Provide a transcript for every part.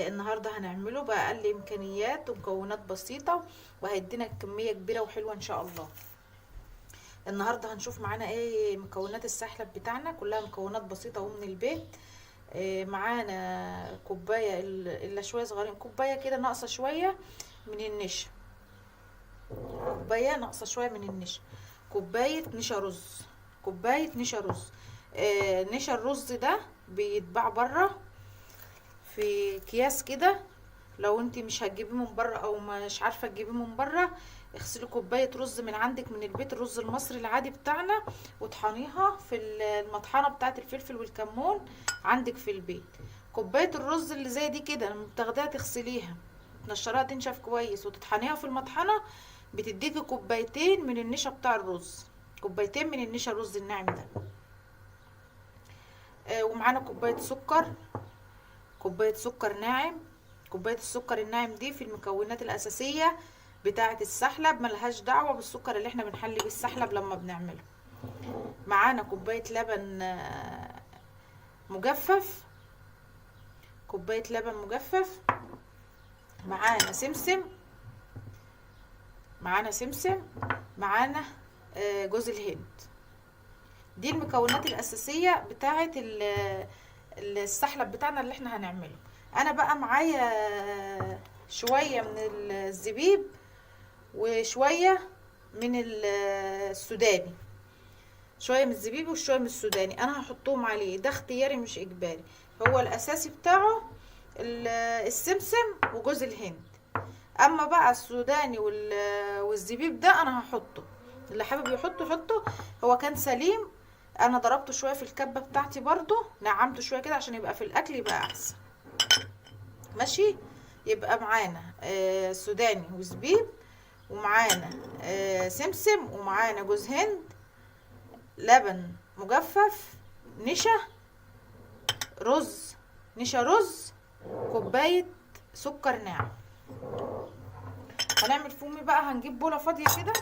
النهارده هنعمله باقل امكانيات ومكونات بسيطة، وهيدينا كمية كبيرة وحلوه ان شاء الله. النهارده هنشوف معانا ايه مكونات السحلب بتاعنا، كلها مكونات بسيطة ومن البيت. معانا كوباية الا شوية صغيرين، كوباية كده ناقصه شوية من النشا، كوباية ناقصه شوية من النشا، كوباية نشا رز، كوباية نشا رز. نشا الرز ده بيتباع بره في اكياس كده، لو انت مش هتجيبيه من بره او مش عارفه تجيبيه من بره، اغسلي كوباية رز من عندك من البيت، الرز المصري العادي بتاعنا، وطحنيها في المطحنه بتاعه الفلفل والكمون عندك في البيت. كوباية الرز اللي زي دي كده لما بتاخديها تغسليها تنشرها تنشف كويس وتطحنيها في المطحنه، بتديكي كوبايتين من النشا بتاع الرز، كوبايتين من النشا الرز الناعم ده. ومعانا كوباية سكر، كوباية سكر ناعم. كوباية السكر الناعم دي في المكونات الأساسية بتاعة السحلب، ملهاش دعوة بالسكر اللي احنا بنحلي بيه السحلب لما بنعمله. معانا كوباية لبن مجفف، كوباية لبن مجفف. معانا سمسم، معانا سمسم، معانا جوز الهند. دي المكونات الأساسية بتاعة السحلب بتاعنا اللي احنا هنعمله. انا بقى معايا شوية من الزبيب وشوية من السوداني، شوية من الزبيب وشوية من السوداني، انا هحطهم عليه، ده اختياري مش اجباري. هو الاساسي بتاعه السمسم وجوز الهند، اما بقى السوداني والزبيب ده انا هحطه، اللي حابب يحطه حطه. هو كان سليم، انا ضربته شوية في الكبه بتاعتي برضو، نعمته شوية كده عشان يبقى في الاكل يبقى احسن. ماشي، يبقى معانا سوداني وزبيب، ومعانا سمسم، ومعانا جوز هند، لبن مجفف، نشا رز، نشا رز، كوباية سكر ناعم. هنعمل فومي بقى، هنجيب بوله فاضية كده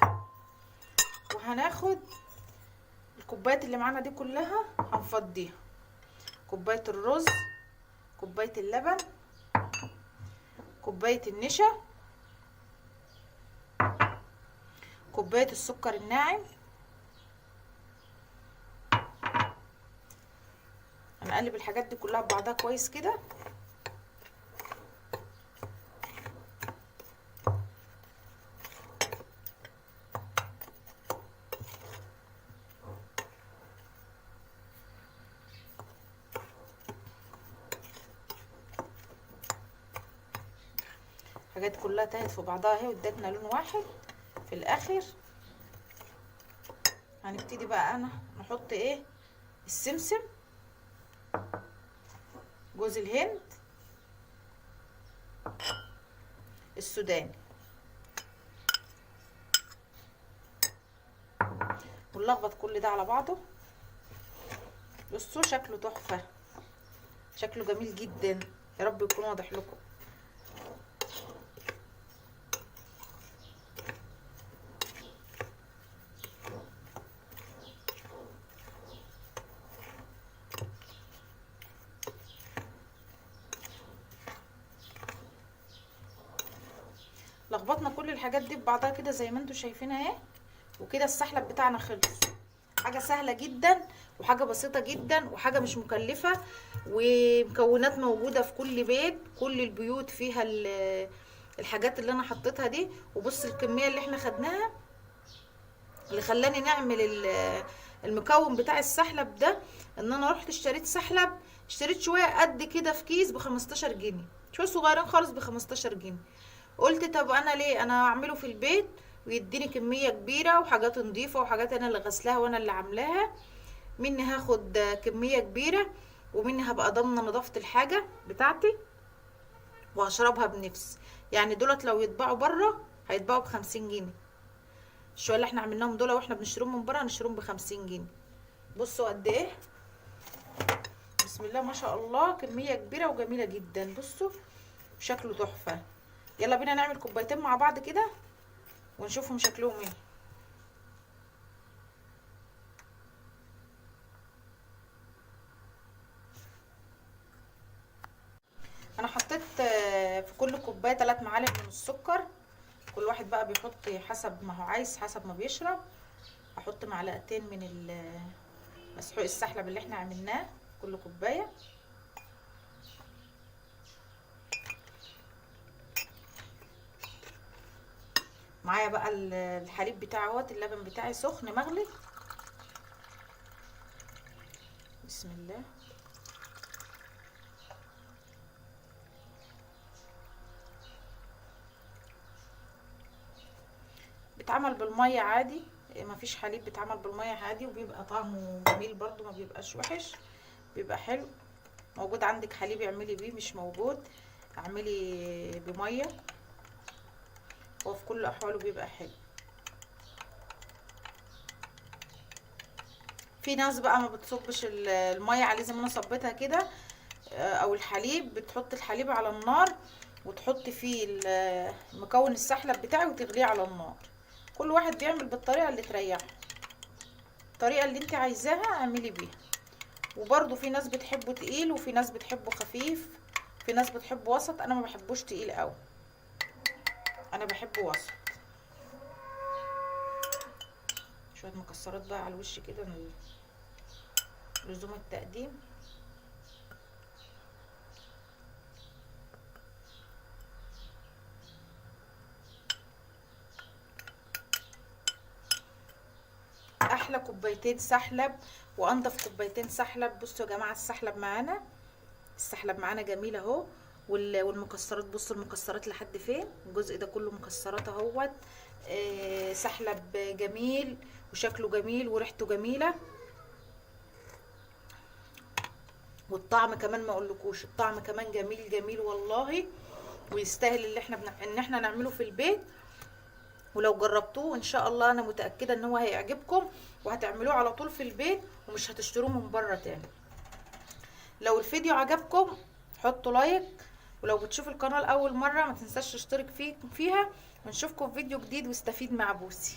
وهناخد الكوبايات اللي معانا دي كلها هنفضيها، كوباية الرز، كوباية اللبن، كوباية النشا، كوباية السكر الناعم. هنقلب الحاجات دي كلها ببعضها كويس كده. الحاجات كلها تاهت في بعضها اهي وادتنا لون واحد في الاخر. هنبتدي بقى انا نحط ايه، السمسم، جوز الهند، السوداني، ونلخبط كل ده على بعضه. بصوا شكله تحفة، شكله جميل جدا، يا رب يكون واضح لكم. لخبطنا كل الحاجات دي ببعضها كده زي ما انتم شايفين اهي، وكده السحلب بتاعنا خلص. حاجة سهلة جدا وحاجه بسيطة جدا وحاجه مش مكلفة، ومكونات موجودة في كل بيت، كل البيوت فيها الحاجات اللي انا حطيتها دي. وبص الكمية اللي احنا خدناها، اللي خلاني نعمل المكون بتاع السحلب ده، ان انا رحت اشتريت سحلب، اشتريت شوية قد كده في كيس ب15 جنيه، شوية صغيرين خالص ب15 جنيه. قلت طب انا ليه انا اعمله في البيت ويديني كمية كبيرة وحاجات نظيفة وحاجات انا اللي غسلاها وانا اللي عاملاها، مني هاخد كمية كبيرة ومني هبقى ضامنه نظافة الحاجة بتاعتي وهشربها بنفس. يعني دولت لو يتباعوا بره هيتباعوا ب50 جنيه، الشويه اللي احنا عملناهم دول واحنا بنشتريهم من بره هنشتريهم ب50 جنيه. بصوا قد ايه، بسم الله ما شاء الله، كمية كبيرة وجميلة جدا. بصوا شكله تحفة. يلا بينا نعمل كوبايتين مع بعض كده ونشوفهم شكلهم ايه. انا حطيت كل كوباية 3 معالق من السكر. كل واحد بقى بيحط حسب ما هو عايز، حسب ما بيشرب. هحط معلقتين من مسحوق السحلب اللي احنا عملناه كل كوباية. معايا بقى الحليب بتاعي اهوت، اللبن بتاعي سخن مغلي. بسم الله. بيتعمل بالمية عادي، مفيش حليب، بيتعمل بالمية عادي وبيبقى طعمه جميل برضو، ما بيبقاش وحش، بيبقى حلو. موجود عندك حليب اعملي بيه، مش موجود اعملي بميه، هو في كل احواله بيبقى حلو. في ناس بقى ما بتصبش المية عليه زي ما انا صبيتها كده، او الحليب، بتحط الحليب على النار وتحط فيه مكون السحلب بتاعي وتغليه على النار. كل واحد بيعمل بالطريقة اللي تريحه، الطريقة اللي انت عايزاها اعملي بيها. وبرده في ناس بتحبه تقيل، وفي ناس بتحبه خفيف، في ناس بتحبه وسط. انا ما بحبوش تقيل قوي، انا بحبه وسط. شوية مكسرات بقى على الوش كده لزوم التقديم. احلى كوبايتين سحلب وانضف كوبايتين سحلب. بصوا يا جماعة السحلب معانا، السحلب معانا جميل اهو، والمكسرات. بصوا المكسرات لحد فين، الجزء ده كله مكسرات اهوت. سحلب جميل وشكله جميل وريحته جميلة، والطعم كمان ما اقولكوش، الطعم كمان جميل جميل والله، ويستاهل اللي احنا ان احنا نعمله في البيت. ولو جربتوه ان شاء الله انا متاكدة ان هو هيعجبكم، وهتعملوه على طول في البيت ومش هتشتروه من بره تاني. لو الفيديو عجبكم حطوا لايك، ولو بتشوفوا القناة لاول مرة ما تنساش تشترك فيها، ونشوفكم في فيديو جديد واستفيد مع بوسي.